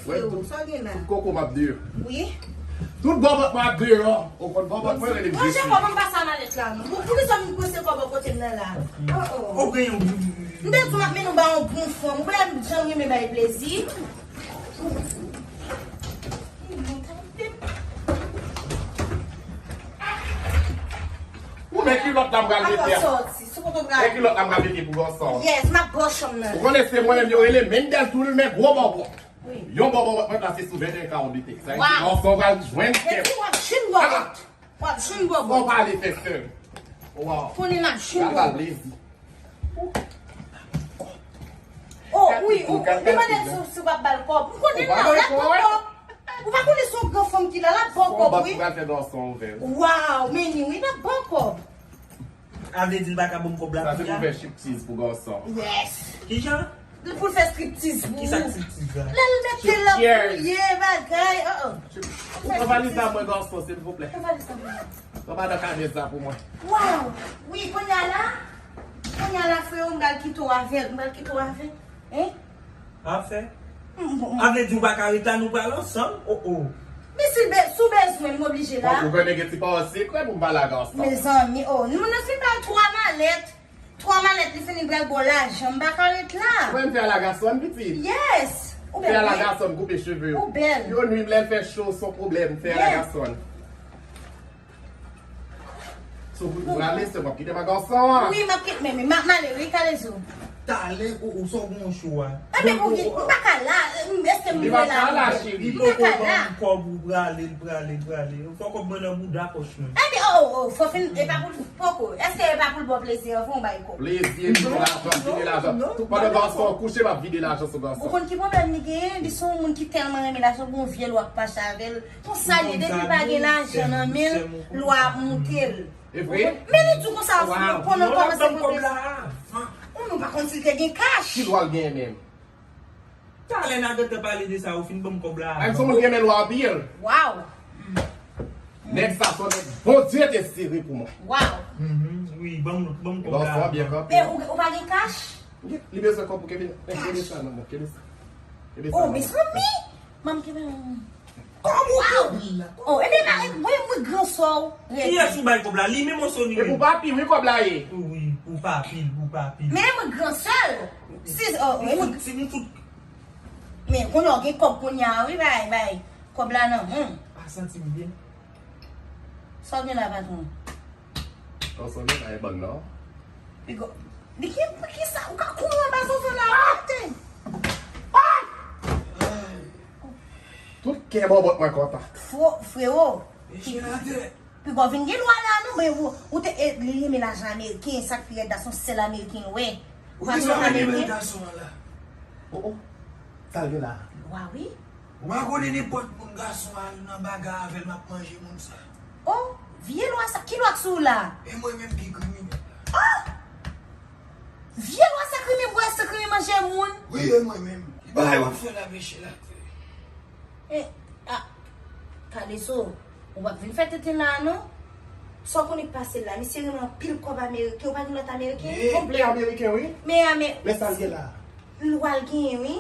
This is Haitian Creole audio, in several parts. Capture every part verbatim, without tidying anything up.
Yo, sa w gen la? Tout koko m ap deyò. Wi. Tout bòbòt mwen ap deyò. Ou konn bòbòt mwen rele m Jezi. Manje kòb m pa sa malèt la non. Pou, poukisa m pwese kòb bò kote m nan la? Oh, oh. Ou gen yon. M te di w m ap mennen w ba yon bon fanm. Ou wè jan m renmen bay plezi. Ou men kilòt la m pral mete a. Sòti, sou kote w pral. Men kilòt la m pral mete pou gòson. Yes, m ap bò chanm nan. Ou konnen se mwen menm yo rele Mendel tou li men gwo bòbòt. Wi. Yon bòbòt mwen plase sou venteyen kawon de tèks. Sa vle di gòson pral jwenn kè. Epi w ap jwenn bòbòt. W ap jwenn bòbòt. Fò w pale fè sè. Wow. Konnen m ap jwenn bòbòt. Pral ba l plezi. Oh, wi, ou, ou demande si, si w ap ba l kòb. M konnen l la, l ap ba w kòb. Ou pa konnen se yon gran fanm ki la, l ap ba w kòb, wi. Ou pral fè gòson ouvè. Wow, men ni wi, l ap ba w kòb. A vle di l pa ka ban m kòb la. Sa se pou fè striptease pou gòson. Yes. Kijan? Li pou l fè striptease pou ou. Kisa striptease la? Lè l mete l ap touye bagay. Oh, oh. Ou pran valiz la mwen gòson, silvouplè. Pran valiz la mwen. Pran madan Kanèz la pou mwen. Wow! Wi, kounye a la, kounye a la, freyo, m pral kite w avè l, m pral kite w avè l. Hein? Afè? A vle di ou pa ka ret la, nou pral ansanm? Oh, oh. Men si, si w bezwen, m oblije la. Ou konnen gen ti pawòl sekrè pou m pale a gòson. Mezanmi, oh, nou, nou fin bay twa malèt. Twa malèt li fini pral bon lajan, m pa ka ret la. Mwen m fè a la gason pitit. Yes. Ou bèl. Fè a la gason koupe cheve yo. Ou bèl. Yo nwi m lè l fè cho, se yon pwoblèm, fè a la gason. So pou ou prale se m ap kite ma gason an. Wi, m ap kite men, men, m ap male wi, kale zo. Talè ou, ou sò gon cho a. Ebyen ou, ou pa ka la, èske m dwe la? Li pa ka la, cheri. M pa ka la. Kòb ou prale, l prale, l prale. Fò kòb mwen nan bouda pòch mwen. Ebyen, oh, oh, oh, fò fin, e pa pou l poko. Èske e pa pou l ba w plezi an, fò w bay kòb. Plezi, vide lajan, vide lajan. Tout pandan gason an kouche, m ap vide lajan sou gason. Ou konn ki pwoblèm li genyen? Li se yon moun ki tèlman renmen lajan, gon vye lwa k mache avè l. Konsa l ye, depi l pa gen lajan nan men l, lwa ap moute l. E vre? Men li di w konsa, pandan l kòmanse pran plezi. Ou nou pa konn si l te gen kach. Ki lwa l genyen menm? Talè n a gentan pale de sa, ou fin ban m kòb la. Ay, se moun ki renmen lwa anpil. Waw. Nèg sa se yon nèg Bondye te sere pou mwen. Waw. Mhm, wi, ban m, ban m kòb la. Bon, sa byen kanpe. Men ou, ou pa gen kach? Li bezwen kòb pou kenbe, kenbe sa nan men, kenbe sa. Kenbe sa nan men. Oh, mezanmi! Ban m kenbe. Kòm ou kouri la. Oh, ebyen, mwen, mwen gran sò w. Kiyès ou bay kòb la? Li menm osnon li menm? E pou papi, wi, kòb la ye. Wi, pou papi, pou papi. Men mwen gran sè l. Si, oh, si mwen fout. Men kounye a w gen kòb kounye a, wi, bay, bay. Kòb la nan men w. Pa santi m byen. Sa w gen la, patwon? Gason gen kay bann nan. Pigo. Li ki, pou ki sa? Ou ka kouri anba zozo la, ou rete. Tout kè bòbòt mwen kontan. Fo, frewo. Pigo vin gen lwa la, non, men ou, ou te, e, li renmen lajan ameriken, sa k pi rèd la, se yon sèl ameriken, wè. Ou te sa renmen gason an la. Oh, oh. Sa l gen la. Lwa, wi. Ou pa konnen nenpòt moun gason al nan bagay avè l, m ap manje moun sa. Oh, vye lwa sa, ki lwa k sou ou la? E mwen menm ki kriminèl la. Oh! Vye lwa sa krimin bwè san krimin manje moun. Wi, e mwen menm. Ki bagay w ap fè la, mesye la? E, a, Kalezo, ou p ap vin fè tenten la, non? Sa w konnen k pase la, misye renmen anpil kòb ameriken, ou pa gen lòt ameriken? Pwoblèm. Ameriken, wi. Men ame... Men sa l gen la. Lwa l genyen, wi.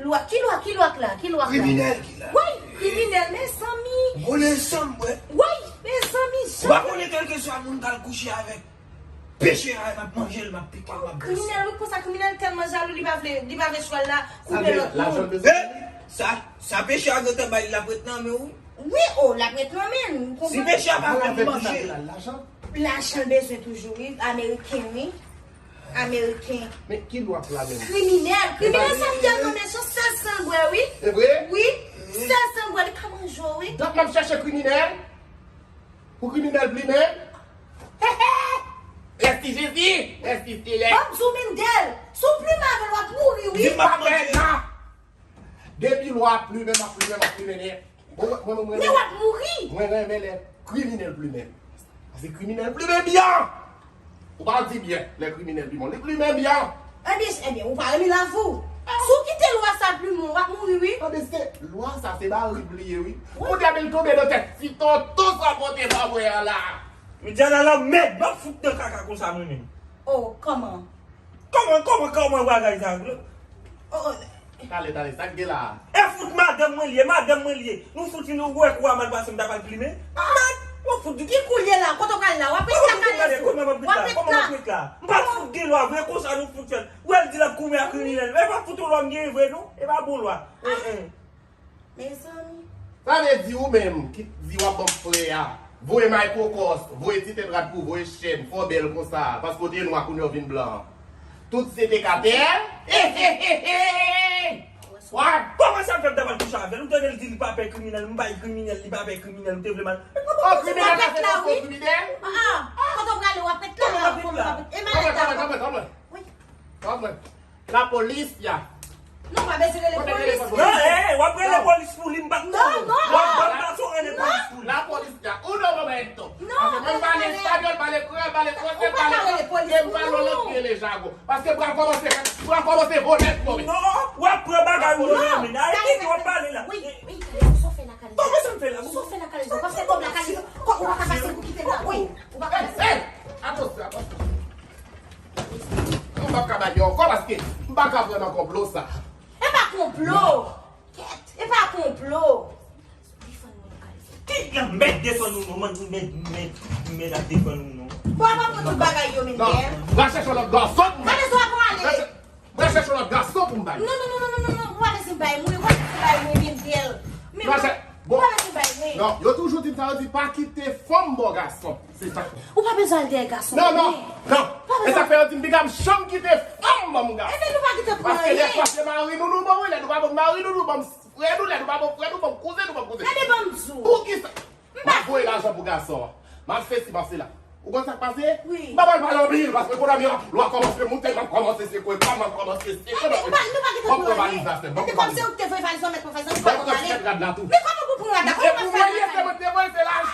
Lwa, ki lwa, ki lwa k la, ki lwa k la? Kriminèl ki la. Woy, kriminèl, mezanmi. Ou konnen san m bwè. Woy, mezanmi, jan. Ou pa konnen kèlkeswa moun k al kouche avèk peche a, m ap manje l, m ap pike l, m ap bwese. Kriminèl, wi, konsa kriminèl tèlman jalou, li pa vle, li pa vle chwal la koupe lòt moun. Lajan l bezwen. Sa, sa peche a gentan bay, l ap ret nan men w. Wi, o, l ap ret nan men l. Si peche a pa vle manje l. Lajan l bezwen toujou, wi, ameriken, wi. Ameriken. Men ki lwa k la menm? Kriminèl. Kriminèl sa tèlman mechan, sèl san l bwè, wi. E vre? Wi. Sèl san l bwè, li ka manje w, wi. Donk m ap chèche kriminèl? Pou kriminèl plimen? Mèsi Jezi! Mèsi Seyè! M ap di w, Mendel, si w plimen avè l, w ap mouri, wi. Di m pa pè nan! Depi lwa ap plimen, m ap plimen, m ap plimen nèt. Mwen, mwen, mwen, mwen, men w ap mouri! Mwen renmen lè kriminèl plimen. Paske kriminèl plimen byen! Ou pa di byen, lè kriminèl plimen. Li plimen byen! Ebyen, ebyen, ou pa renmen lavi w. Si w kite lwa sa plimen w, w ap mouri, wi. Ebyen, se lwa sa, se Bib li ye, wi. Wi. Ou te ap vin tonbe nan tèt ti tonton sa pote ba mwen an la. Medjana lanmèd, m ap fout nan kaka konsa mwen menm. Oh, kòman? Kòman, kòman, kòman bagay sa? Oh, oh. Tale, tale, sa k gen la? E fout m a Madanm mwen li ye, madanm mwen li ye. Nou fout vin, ou wè kou a mal pase, m ta pral plimen. Mèd, w ap fout di ki kou l ye la, kote w pral la? W ap ret la, Kalez. Kòman m ap ret la? Kòman m ap ret la? M pa t fout gen lwa vre konsa nou fout fè l. Ou wè l di l ap goumen ak kriminèl. E pa fout yon lwa m genyen vre non. E pa bon lwa. Mezanmi. Sa vle di ou menm ki di w ap ban m frè a, voye may kokòs, voye ti tèt rad pou voye chèn, fè w bèl konsa, paske w te nwa kounye a w vin blan. Tout se te katè. Ehehehe! What? Kòman sa fè m ta pral kouche avè l? Ou tande l di li pa pè kriminèl, m bay kriminèl, li pa pè kriminèl, ou te vle mal. Oh, kriminèl la fè konsa, kriminèl? Ah, ah. Kote w prale, w ap ret la? Kòman w ap ret la? E malèt la? Kanpe, kanpe, kanpe. Wi. Kanpe. Lapolis ya. Non, pa bezwen rele polis. Non, eh, w ap rele polis pou li, m pa t konnen. Non, non. W ap ban gason rele polis pou li. Lapolis ya. Ou non, manman Hector. Paske mwen m pale espanyòl, pale kreyòl, pale fransè, pale, e m pale yon lòt ki rele jago. Paske pral kòmanse, pral kòmanse vòlè pou mwen. Non, w ap pran bagay ou yo nan men. Ayiti, w ap pale la. Wi, wi, Kalezo, sa w fè la, Kalezo? Kòman sa m fè la? Sa w fè la, Kalezo? Pase kòb la, Kalezo. Kòb ou pa ka pase pou kite m la. Wi, ou pa ka pase. Hey, hey, attention, attention. M p ap ka bay yo ankò paske m pa ka pran nan konplo sa. E pa konplo! Kèt, e pa konplo! Defann nou, Kalezo. Ki lanmèd defann nou non, man, mèd, mèd, mèd ap defann nou non. Bon, apa pou tout bagay yo, men. Non, va chèche yon lòt gason pou m bay. Kalezo, apa ale? Va chè-, va chèche yon lòt gason pou m bay. Non, non, non, non, non, non, non, ou pa bezwen bay mwen, ou pa bezwen bay mwen, men bèl. Men va chè-, bon. Ou pa bezwen bay mwen. Non, yo toujou di m sa, yo di pa kite fanm bò gason. Se sa. Ou pa bezwen al dèyè gason. Non, non, non. E sa fè yo di m piga m janm kite fanm ban m gason. Ebyen, nou pa kite pou anyen. Paske lè fwa se mari nou nou ban m, lè nou pa ban m mari nou, nou ban m frè nou, lè nou pa ban m frè nou, ban m kouzen nou, ban m kouzen. Gade ban m di w. Poukisa? M ap voye lajan pou gason an. M ap fè si, m ap fè la. Ou konn sa k pase? Wi. M pa pral pale anpil, paske kounye a lwa kòmanse moute, m ap kòmanse sekwe kò m, m ap kòmanse sekwe. Ebyen, nou pa, nou pa kite pou anyen. Ebyen, kòm se ou ki te voye valiz lan, mèt pran valiz lan, ou pa pran ale. Ban m ti tèt rad la tou. Men kòman pou pran rad la? Kòman w ap fè ale? Kòman w ap fè ale?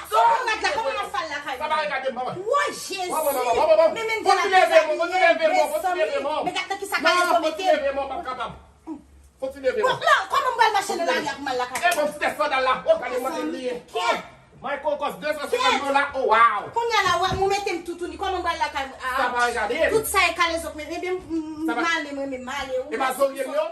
Sa pa regade m, manman. Woy, Jezi! Men, men, kontinye veye m, kontinye veye m, kontinye veye m. Men gade nan kisa Kalezo mete m. Kontinye veye m, m p ap kapab. Kontinye veye m. Bon, non, kòman m pral mache nan lari a pou m al lakay? E bon, ti tèt sandal la. O, gade mwen te bliye. Kèt! Michael Kors de san senkant dola. Oh, wow! Kounye a la, ou mete m toutouni. Kòman m pral lakay? Ah, sa pa regade m. Tout sa e Kalezo k mete. Ebyen, m, m, m ale, mwen menm, m ale. E pa zorye m yo?